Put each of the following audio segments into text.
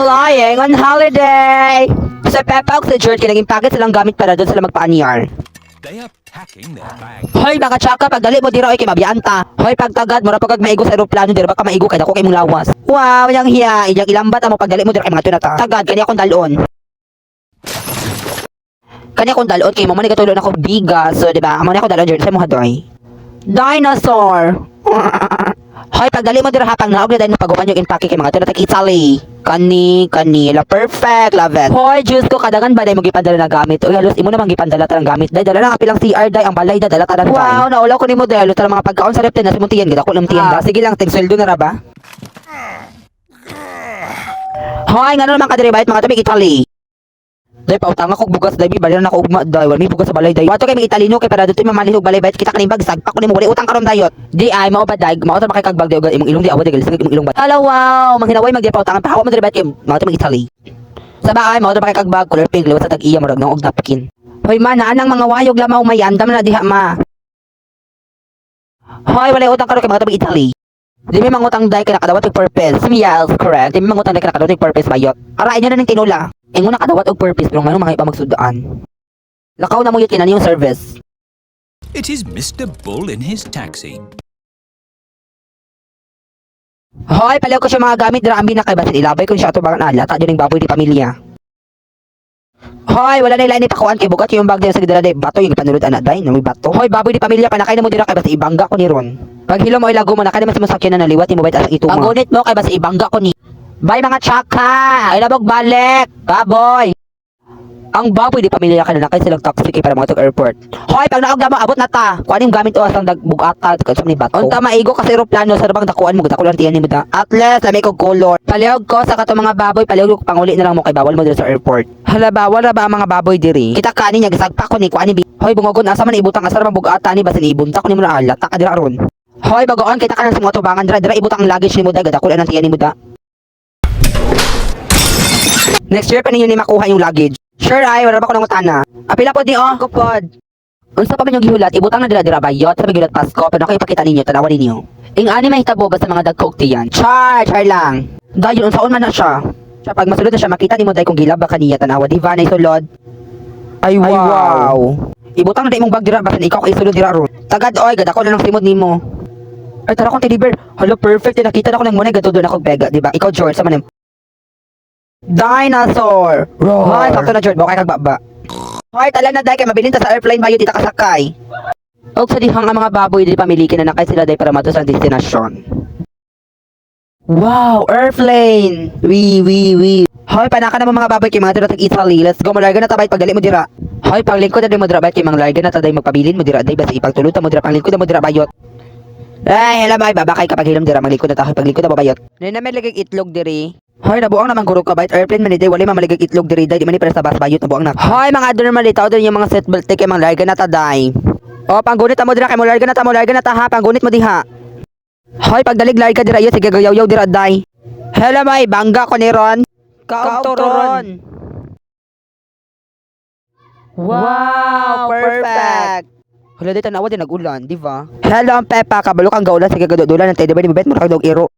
Flying on holiday! Sa Peppa ug sa George, kay naging packet silang gamit para doon sila magpaanyar. They are packing their bags. Hoy mga tsaka, pagdali mo dira oy kay mabiyaan ta. Hoy pagtagad, mura pagkag maigo sa eroplano dira baka maigo kay dako kay imong lawas. Wow, yang hiya, iyang ilambat amo pagdali mo dira kay mga tunata. Tagad kani akong dalon. Kani akong dalon kay mo man gatulo na ako bigas, so di ba? Amo na ako dalon sa mo hadoy. Dinosaur. Hoy pagdali mo dira ha pang naog na dahil paguban yung impake kay mga tunata Italy. Kani, kani, la perfect, love it. Hoy, Diyos ko, kadangan ba dahil mo gipandala na gamit? Uy, halos imo namang gipandala tarang gamit. Dahil dala lang kapilang CR, dahil ang balay da, dala tarang. Wow, naulaw ko ni modelo tarang mga pagkaon sa repte na simuntiyan, gida ko lang tiyan da. Sige lang, tig sweldo na ra ba? Hoy, ngano naman kadiri bayot mga tumig Italy? Day pautang ako og bugas day bi baliran ako ugma day wala may bugas sa balay day. Wato kay may Italino kay para dito mamalihog balay bayot kita kaning bag sagpak ko nimo wala utang karon dayot. Di ay mao ba day mao ta makikagbag day og imong ilong di awa day galisag imong ilong ba. Hala wow, manghinaway magdi pautangan pahawa man diri bayot kay mao ta mag Italy. Sa baay mao ta makikagbag color pink liwat sa tag-iya murag naog napkin. Hoy man, naa nang mga wayog lamaw may andam na diha ma. Hoy, walay utang karon kay mga tabig Italy. Di may mangutang day kay nakadawat og purpose. Yes, correct. Di may mangutang day kay nakadawat og purpose bayot. Arain nyo na ning tinula. Ingon nakadawat og purpose pero ngano mga iba magsudaan. Lakaw na mo yun kinani yung service. It is Mr. Bull in his taxi. Hoy, paliw ko siya mga gamit dira ambi na kay basin ilabay ko siya ato bangan ala ta ning baboy di pamilya. Hoy, wala na ilain ni pakuan kay bugat yung bag diyan sa gidala day bato yung panulod ana day na may bato. Hoy, baboy di pamilya panakay na mo dira kay basta ibangga ko ni Ron. Paghilo mo ilago mo nakay naman sa masakyan na naliwat ni mo bayt asang ituma. Panggunit mo kay basta ibangga ko ni. Bye mga tsaka! Ay labog balik! Baboy! Ang baboy di pamilya ka na nakay silang taxi kay para mga tog airport. Hoy, pag naog na mo abot na ta. Kuan yung gamit o asang dagbugata kay sa ni bato. Unta maigo ka sa eroplano sa rabang dakuan mo dako lang tiyan nimo da. At least lami kog color. Palihog ko sa kato mga baboy, palihog ko panguli na lang mo kay bawal mo diri sa airport. Hala bawal ra ba ang mga baboy diri? Kita kani niya gisagpa ko ni kuan ni. Hoy bungogon asa man ibutang asa ra bugata ni basin ibunta ko nimo na alata ka dira ron. Hoy bagoon kita ka nang sa mga tubangan dira dira ibutang ang luggage nimo da gadakol ang tiyan nimo da. Next year pa ninyo ni makuha yung luggage. Sure ay, wala ba ko nang utana. Apila pod ni oh, ko pod. Unsa pa man yung gihulat, ibutang na dira dira bayot sa gihulat Pasko, pero ako ipakita ninyo, tanawan ninyo. Ing ani mahitabo ba sa mga dagko og tiyan. Char, char lang. Dayon unsaon man na siya. Siya pag masulod na siya makita nimo day kung gilab ba kaniya tanawa di ba na sulod. Ay wow. Ibutang na imong bag dira basin ikaw kay sulod dira ron. Tagad oy, gadako na ng simod nimo. Ay tara kong teddy bear. Hala perfect nakita na ko nang muna gadto doon ako bega, di ba? Ikaw George sa manem. Dinosaur! Roar. Hoy, sakto na George, baka kagbaba. Hoy, tala na day kay mabilin ta sa airplane bayo di ta kasakay. Og sa dihang ang mga baboy di pamiliki na nakay sila day para mato sa destinasyon. Wow, airplane! Wee, wee, wee. Hoy, panaka naman mga baboy kay mga dira tag Italy. Let's go, malarga na ta bayot pagdali mo dira. Hoy, panglingkod na day mo dira bayot kay mga larga na ta day magpabilin mo dira day basta ipagtulod ta mo dira panglingkod na mo dira bayot. Ay, hala bay, babakay kapag hilom dira maglingkod na ta hoy paglingkod na babayot. Nay na may ligag itlog diri. Hoy, nabuang naman guro ka bayot airplane man ni day wala man maligag itlog diri day di man ni para sa bus bayot nabuang na. Hoy, mga abnormal tao din yung mga seatbelt kay mga larga na ta day. O, panggunit ta mo dira kay mo larga na ta mo larga na ta ha, panggunit mo diha. Hoy, pagdalig larga dira yo sige gayaw-yaw dira day. Hello may bangga ko ni Ron. Kaugtoron. Wow, perfect. Hala di tanawa din nagulan, di ba? Hello, ang Pepa, kabalo kang gaulan sige gadudulan ng teddy bear ni Bebet mo kag iro.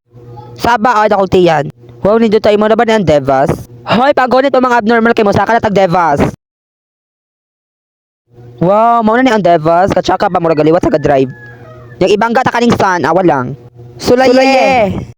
Saba ay akong tiyan. Wow, nindot tayo mo na ba ni ang Devas? Hoy, pagonit mo mga abnormal kay mo saka na tag Devas. Wow, mao na ni ang Devas, katsaka pa murag galiwat sa drive. Yung ibang gata kaning sun, awa lang. Sulaye. Sulaye.